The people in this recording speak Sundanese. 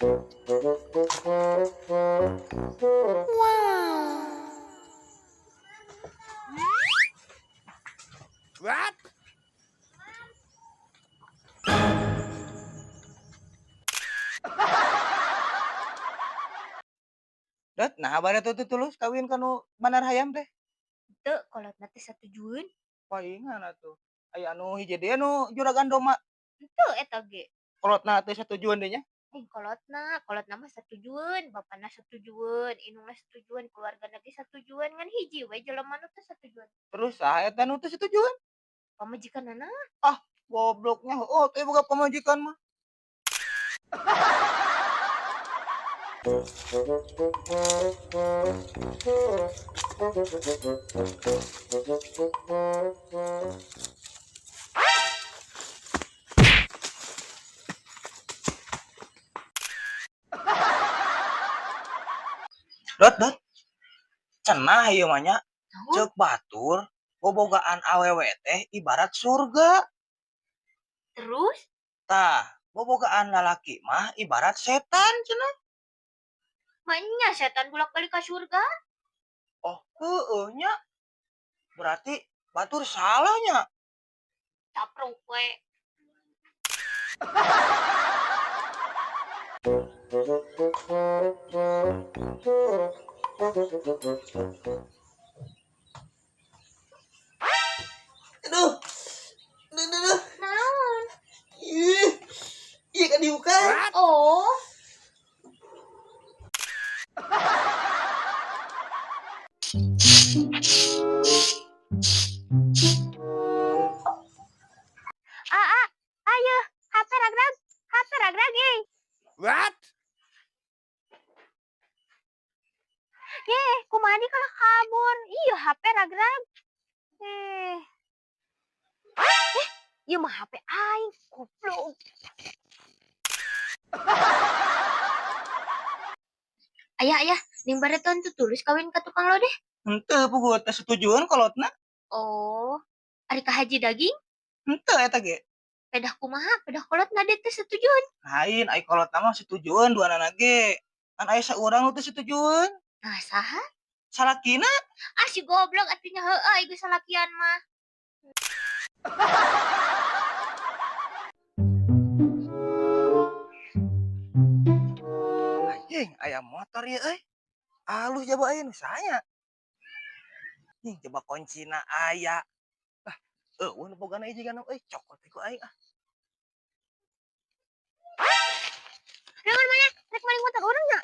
What? Dot, nah bareto teh tulus kawin ka nu bandar hayam teh. Teu, kolotna teh satujueun. Paingan atuh. Aya anu hiji deui anu juragan doma. Henteu eta ge. Kolotna teh satujueun deui nya. Eh, kolotna, kolotna mah satujueun, bapana satujueun, indungna satujueun, keluargana ge satujueun, ngan hiji we jelema nu teu satujueun. Terus saha eta nu teu satujueun? Pamajikanana. Ah, gobloknya heueuh teh boga pamajikan mah. Dot, dot. Cenah ieu mah nya. Naon? Ceuk batur bobogaan awewe teh ibarat surga. Terus? Tah, bobogaan lalaki mah ibarat setan cenah. Maenya setan bolak-balik ka surga. Oh, heueuh nya. Berarti batur salah nya. Capruk we. Aduh. Aduh, aduh, aduh. Naon? Ih. Ih, kan dibuka. Oh. Aa, ayo, HP ragrag, HP ragrag euy. What? Ye, kumaha nih kalau kabur? Iya, HP ragrag. Eh. Eh, ieu mah HP aing, goblok. Ayah, ayah, ning bareton tuh tulus kawin ka tukang lodeh. Henteu puguh teh satujueun kolotna. Oh, ari ka haji daging? Henteu eta ge. Pedah kumaha? Pedah kolotna teh satujueun. Lain, ai kolotna mah satujueun duanana ge. Kan aya saurang nu teu satujueun. Nah, saha? Salakina. Ah, si goblok atuh nya heueuh ai geus salakian mah. Anjing, aya motor ieu euy. Alus jaba euy nu saha nya? Ih, coba kuncina aya. Ah, eueuh nu bogana ieu jigana euy, cokot ku aing ah. Naon maneh? Rek maling motor urang nya?